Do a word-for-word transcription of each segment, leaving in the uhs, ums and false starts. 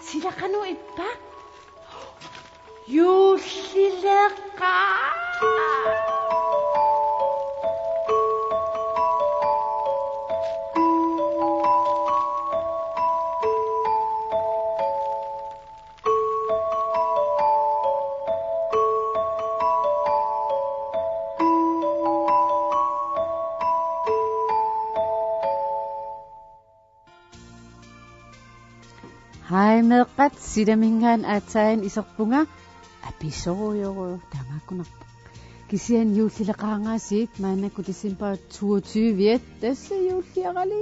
Sila qanoq ippa? Juullileqaaq. Hej meeqqat, silaminngaanniit aatsaat iserpunga, apisorujorujuk taamaakkunarpoq. Kisianni juullileqaangaasiit maannakkut december toogtyve, tassa juulliarali.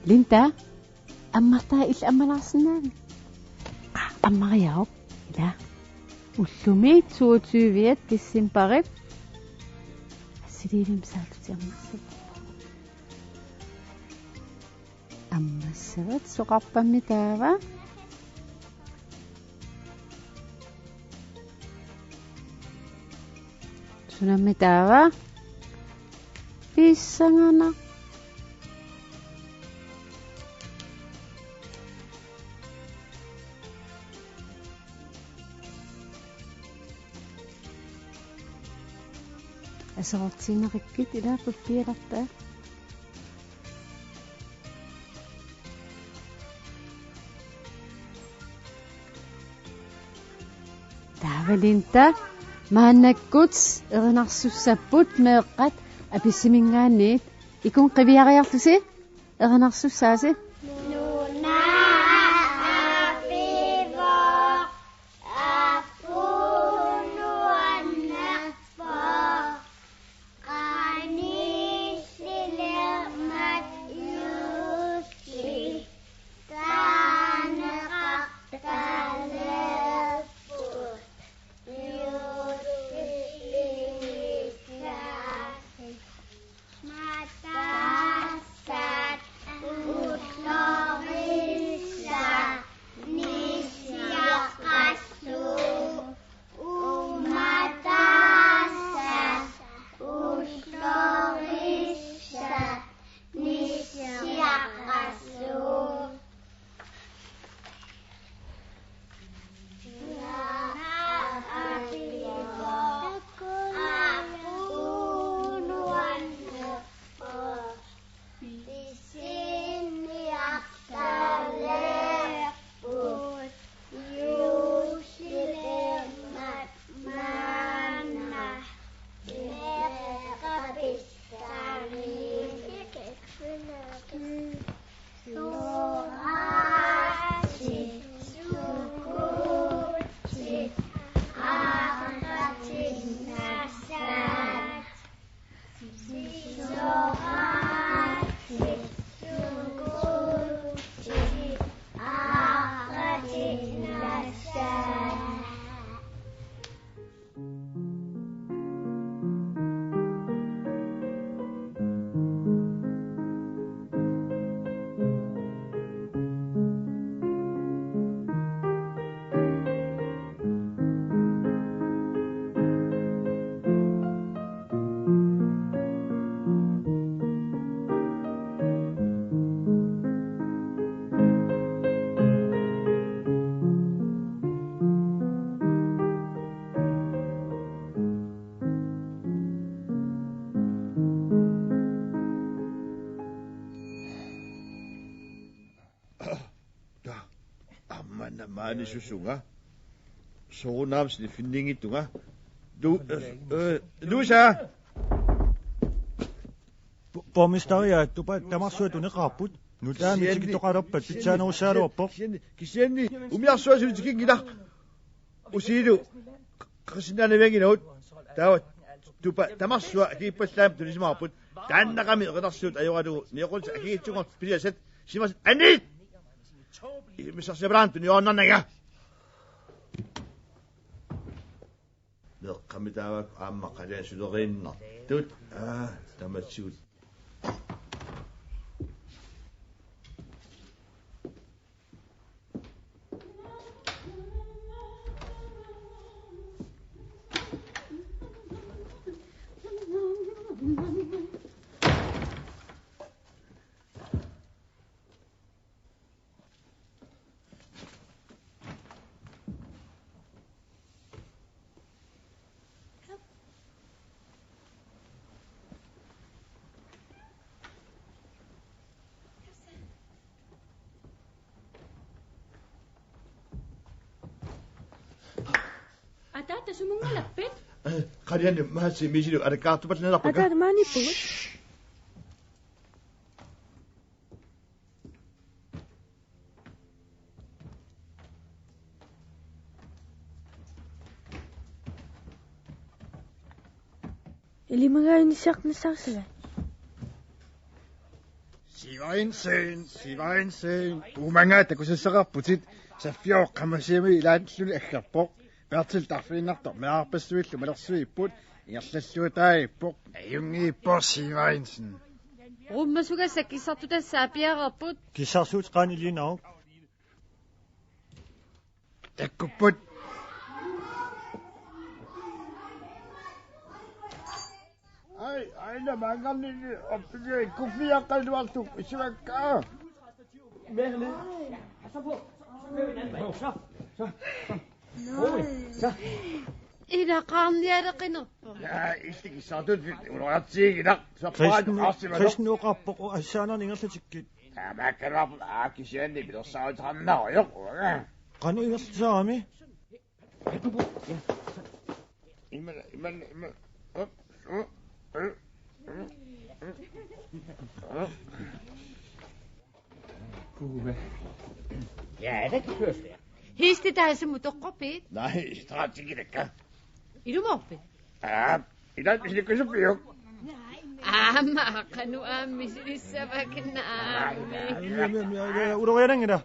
Linda, ammartaa illit ammalaarsinnaaviuk? Aa, ammariaruk. Ila. Ullumi toogtyve decembarip. Assiliivimmik saallutit ammassavatit. Ammassavat, soqarpammi taava? Sunammi taava? Pissanganaq. Aserortiinnarikkit, ila, pappialarpaa. Taava Linda, maannakkut erinarsussapput meeqqat apissiminngaanniit, ikun qiviariarlusi erinarsussaasi. Nuna apivoq, apuup nuannerpoq, qanillilermat juulli taaneqartalerput, juullimiinnissaq. Matassat ullorissat nissiaqassuupput. Matassat ullorissat nissiaqassuupput. Taa, aamma maani susunga. Soorunami sniffinninnginnama. Du, øh, øh, Luisa! Bo-, borgmesteria, Tupa tamarsuaq tunineqarput. Nutaamik tikittoqalerpat pitsaanerussagaluarpoq. Kisianni, kisianni, umiarsuaq suli tikinngilaq. Usiilu, qasinnaanevianngilaq. Taava, Tupa tamarsuaq akiippallaamik tunisimaarput. Taannaqami erinarsuut ajoralugu, nioqqutit akigitsunnguupput piliasat, simasat aniit! Imissarsiapalaarnut tuniornarnanga. Meeqqami taava aamma qalian suleriinnartut. Aa, tamatigut. Taava sumunngalappat? Qaliani maasi misilu alakkaartupallanerpakka. Ataata maaniippugut. Ilimagaani siarnissaarsaga. Sivainsen, Sivainsen. Uumanga takusassaqarputit. Saffioq qamasiami ilaalluni aggerpoq. Bertil tarfiinnartoq meerarpassuillu malersuipput. Ingerlalluataarpoq. Ajunngiippoq Sivainsen. Rummasuga sakkissartuta saapiareerput. Kissarsuut qaani iliinaruk. Takkupput. Ai, aina maangarninni oppigii kuffiaqqaluartuk isivakka. Merle. Så på. Så kører vi den anden vej. Så. Så. Så. Rolig. Så. Ila qaarnialeqinerpoq. Ja, illit kissartut uloratsigilaq. Soqqaat Kristen, arsimasoq. Kristen oqarpoq assaanani ingerlatikkit. Taamaakkaluarpoq aakkisianni pilersaaruteqarnarujoq. Qanoq ingerlatisarami? Ima, ima, ima. Op, op, op, op. Puha. Ja, det kan køres der. Heste, der er som utoqqorpiit. Nej, strategilikka. Ilumoorpit? Aa, ila ilikkusuppiuk. Aamma, qanoq aamma misilissavakka aamma. Uloriananngila.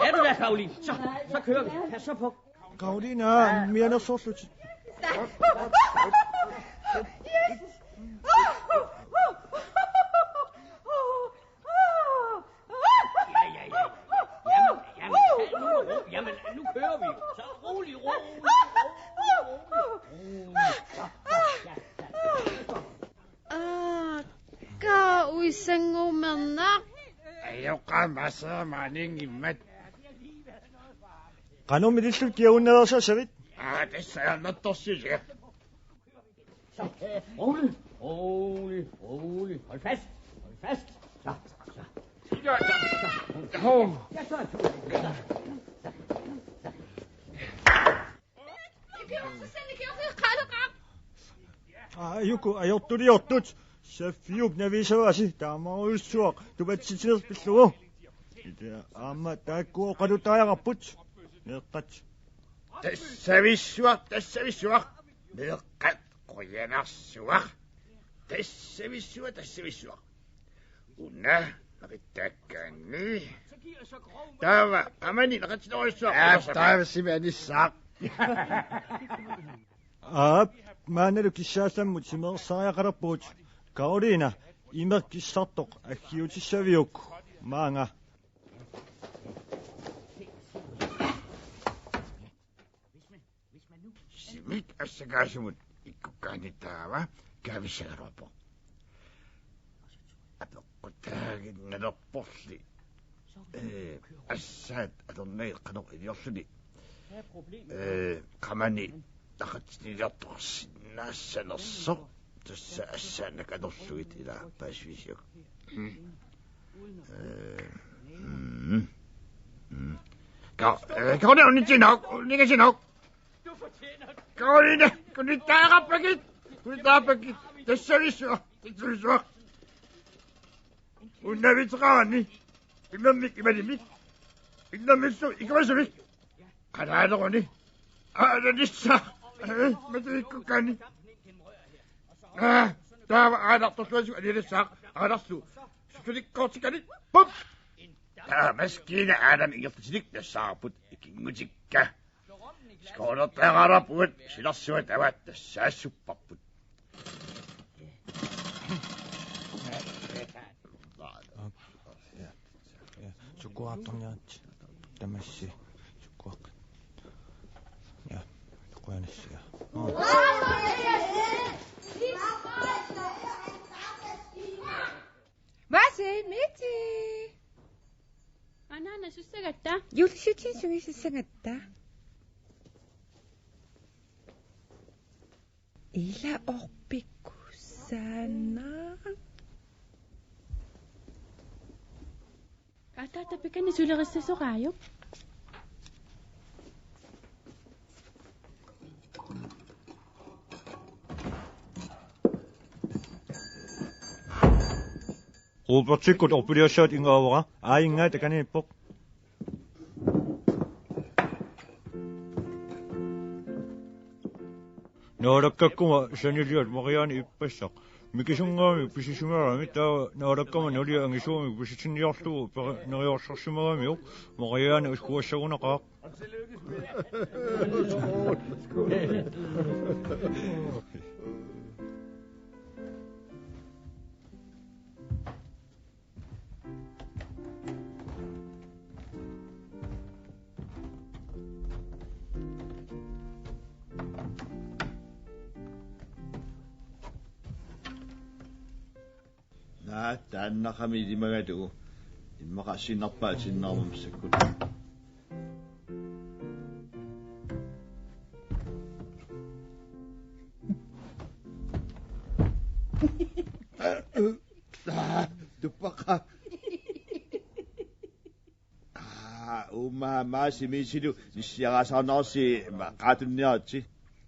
Er du der, Karoline? Så, så kører vi. Pas så på. Karoline, mianersorlutit. Ja, ja, ja. Jamen, jamen, tag nu med ro. Jamen, nu kører vi jo. Så rolig, rolig, rolig, rolig. Rolig. Så, så, ja, ja. Aa, ka uissangumerna. Ajoqa masa maaningimmat. Qanoq milillutit kiagunnaveersassavit? Aa, tassa ajornartorsiusiga. Så, øh, rolig, rolig, rolig. Hold fast, hold fast. Så, så. Ja, ja. Så. Hov. Ja, så. Aa, ajuku ajortuliortut. Saffiup navisavasi taamaarujussuaq tupatsitsineq pillugu. Ita aamma taakku oqalutariaqarput. Meeqqat. Tassavissuaq, tassavissuaq. Meeqqat qujanarsuaq. Tassavissuaq, tassavissuaq. Una, naqittakkanni. Taava, qamani naqatsitorujussuaq. Aa, taava simi anissaaq. Aap, maannalu kissaallammut simersariaqalerpugut. Karoliina, imeq kissartoq aggiutissaviuk? Maanga. Simik assakaasumut ikkukkaanni taava kaavissagaluarpoq. Apeqqutaaginnalerporli. Ee, assaat atornagit qanoq iliorluni. Ee, qamani naqatsiniliartoqarsinnaassanersoq. Tassa assaannak atorlugit ila paasivisiuk. Mm. Ee, mm. Mm. Ka-, ee, Karoline, unitsinnaq, unitsinnaq. Karoline, kunittariaqarpakit, kunittariaqarpakit. Tassavissuaq, tassavissuaq. Unnavitseqarani. Imermik imalimik. Imermissumik ikumasumik. Qalaaleruni. Aa, nanissaaq. Ee, matuikkukkaanni. Aa, taava aanartorluasuk anilissaaq. Aanarlu. Susulikkoortikkanik. Pup! Taava maskiina aanami ingerlatinik nassaarput ikinngutikka. Skoolertariaqarpugut, silarsuat avaat tassaasupparput. Ja, ja. Sukkuaartorniaritsi. Tamassi. Sukkuaq. Ja. Qujanassi, ja. Aa. Maasi, Miti. Anaana sussagatta? Juullisiutini sungiussagatta? Ila orpikkussaanaq. Ataata pikani sulerissasoqaajuk. Robertikkut orpiliassaat ingaavara, aajinngaa takaniippoq. Naalakkakkuma saniliat Marianne ippassaq. Mikisunnguamik pisisimagamik taava Naalakkama nulia angisuumik pisitsinniarlugu peri-, neriorsorsimagamiuk Marianne uskuassagunaqaaq. Naa, taannaqami ilimagatugu. Immaqa assigiinnarpaa sinnaarmamsakkut. Aa, tuppaqa. Aa, uuma Maasi Miisilu nissiaraasaarnersi ma qaatunniaritsi.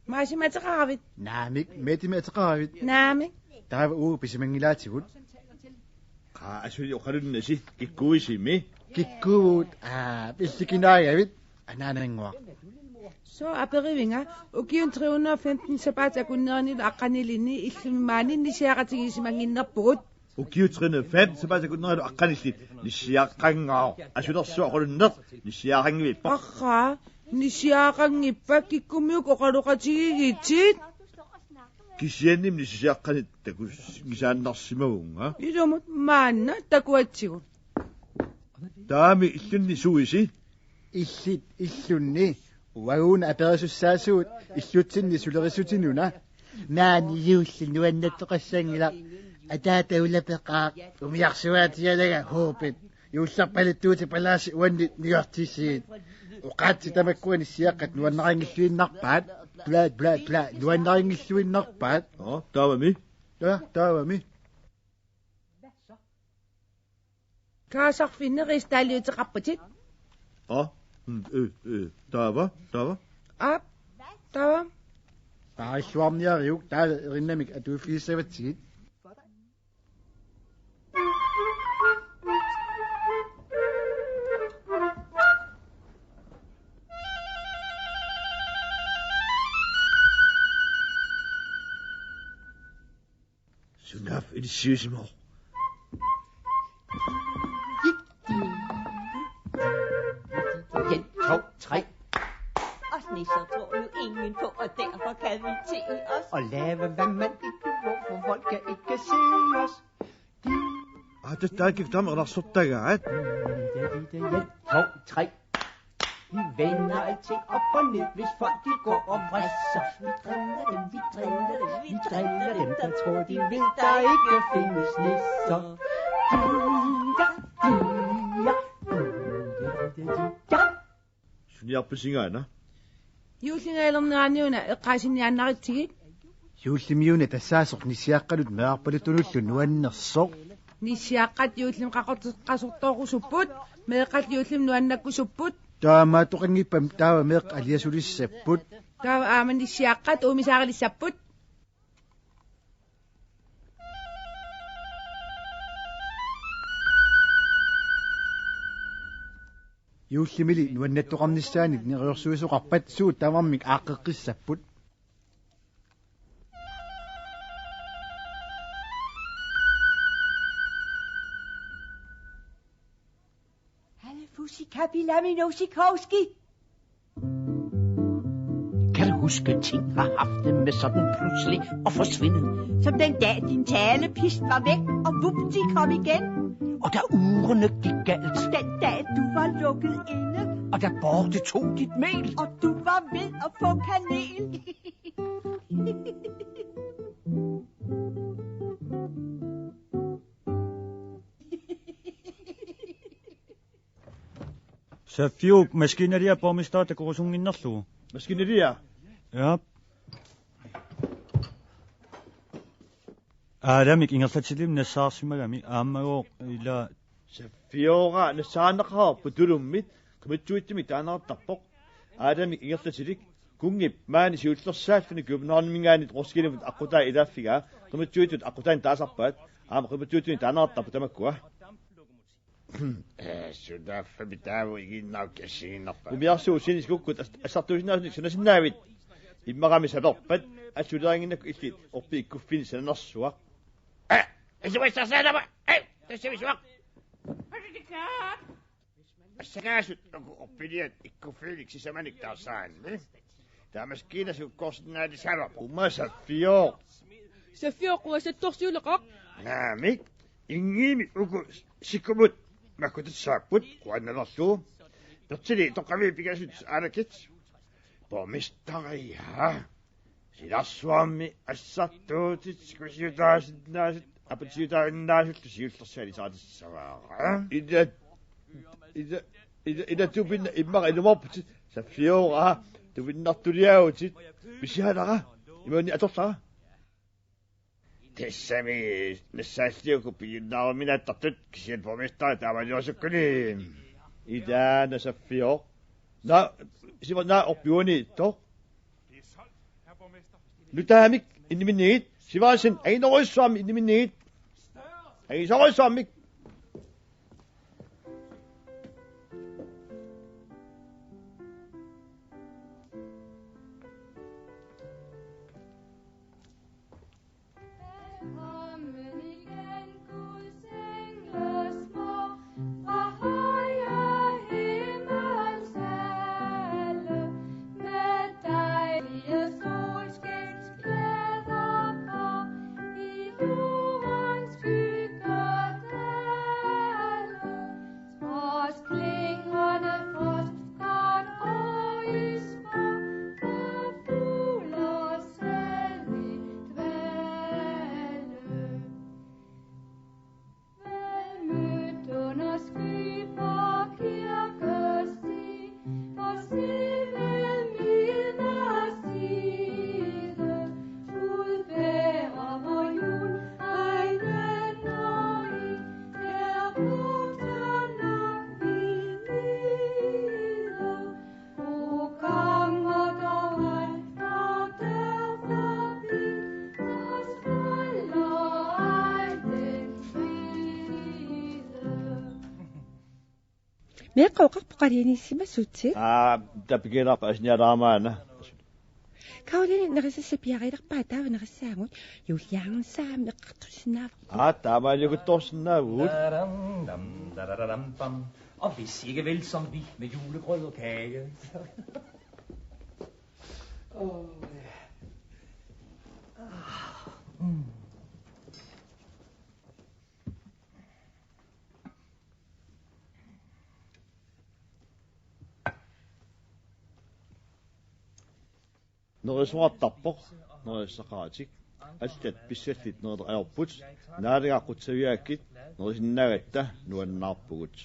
Maasi, ateqaravit? Naamik, Mette, ateqaravit? Naamik. Taava uu pisimanngilaatigut. Qaa, asuli oqalunnasi, kikkuisimi? Kikkuuvugut, aa, pillikinaagavit, anaanannguaq. Sooq aperivinga, ukiuni tre hundrede og femten sapaatip akunneranilu aqqanilinni illumi maani nissiaqatigiissimannginnerpugut. Ukiut tre hundrede og femten sapaatip akunneranilu aqqanillit nissiaqanngilaq. Asulersuaq oqalunneq nissiaqanngivippoq. Aqqa, nissiaqanngippat, kikkummiuk oqaloqatigigitit? Kisianni nissiaqqanit takunngisaannarsimavunga. Ilumut maanna takuatsigut. Taamami illunni suisi? Illit illunni uagut aperisussaasugut illutsinni sulerissutsinuna. Maani juullimi nuannattoqassanngilaq. Ataata ulapeqaaq, umiarsuaatigalanga, håbet. Juullerpaluttuutit palaassi uannit niuertissigit. Oqaatsit tamakkua nissiaqqat nuannarinngilluinnarpaat. Bla, bla, bla, nuannarinngilluinnarpaat. Nå, taavami? Ja, taavami? Kaasarfinni rigsdaliuteqarputit. Aa, mm, øh, øh, taava, taava. Aap, taava. Paarilluarniariuk, taava erinnamik atuiffigissavatsigit. Sunaaffa inissiisimavoq? En, to, tre. Os nisser tror jo ingen på, og derfor kan vi te os. Og lave, hvad man ikke må, for folk kan ikke se os. Aa, tassa taakku tamarmi alarsortagaat. En, to, tre. Vi vender alting op og ned, hvis folk de går og vrisser. Vi driller dem, vi driller dem, vi driller dem, der tror, de ved, der ikke findes nisser. Ja, ja, ja. Suniarpisingaana? Juullingajalerneraniuna eqqaasinniaannaritsigit. Juullimiuna tassaasoq nissiaqqanut meerarpaluttunullu nuannersoq. Nissiaqqat juullimi qaqorti-, qasortoorusupput, meeqqat juullimi nuannakkusupput. Taamaattoqanngippat taava meeqqat aliasulissapput. Taava aamma nissiaqqat uumisaarilissapput. Juullimili nuannattoqarnissaannik neriorsuisoqarpat suut tamarmik aaqqeqqissapput. Alle Fussi Kapilaminosikowski. Kan du huske, ting har haft det med sådan pludselig at forsvinde? Som den dag, din talepist var væk, og vupti kom igen. Og da ugerne gik galt. Den dag, du var lukket inde. Og da Borte tog dit mel. Og du var ved at få kanel. Saffiup maskinalia borgmesteri takorusunnginnerlugu. Maskinalia? Ja. Aadamik ingerlatillimmi nassaarsimagami aammagooq ila. Saffiora nassaarneqarpoq tulummit, qimitsuitsumik taanartarpoq. Aadamik ingerlatilik, kunngip maani siullersaalluni Københavniminngaanniit Roskildemut aqqutaa ilaaffigaa, qimitsuitsut aqqutaani taasarpaat. Aamma qimatuutuni taannaartarput tamakkua. Ee, sutaaffami taava iginnaakkut assigiinnarpaa. Umiarsuup sinikukkut as-, assartuusinnaasunik sanasinnaavit. Immaqa aamma saperpat, assuliaringinnakku illit orpik ikkuffiinik sananersuaq. Ee, isumassarsaanama. Ee, tassavisuaq. Assakaasut uku orpiliat ikkuffiinik sisamanik taarsaanni. Taava maskiina sukkorsinnaalisarama. Uuma Saffioq. Saffioq uassattorsiuleqaq. Naamik, inngiimi uku sikumut makkutitsaapput quannalerlu. Pertili toqqaviit pingasut aalakit. Borgmesteria. Silarsuarmi assartuutit sikusiutaasinnaasut, aputiutaaginnaasullu siullersaalisaatissagaa. Ila, ila, ila, ila tupinna immaqa ilumoorputit, Saffioq, tupinnartuliaavutit, pisialara, imaanni atorlara. Tassami nassaalliuku piginnaaruminaattartut kisianni borgmesteri taamaaliusukkuni. Ila, naa Saffioq. Naa, sima naa orpiuaniittoq. Nutaamik inniminnigit, Sivertsen, angisoorujussuarmik inniminnigit. Angisoorujussuarmik. Meeqqat oqarpoq qalianiissimasutit. Aa, tapikilaarpa asinialaarmaana. Karoline, nerisassat piarilerpaat, taava nerissaagut. Juuliaansaam eqqartussinnaavarput. Aa, taamaaliukuttoorsinnaavugut. Daram, dam, darararam, pam. Og hvis ikke vel som vi med julegrød og kage. Åh, ja. Ah, mm. Nerisoqartarpoq, nerisassaqaratik. Allat pissallit nerineq ajorput. Naalagaq qutsavigaakkit, nerisinnaagatta nuannaarpugut.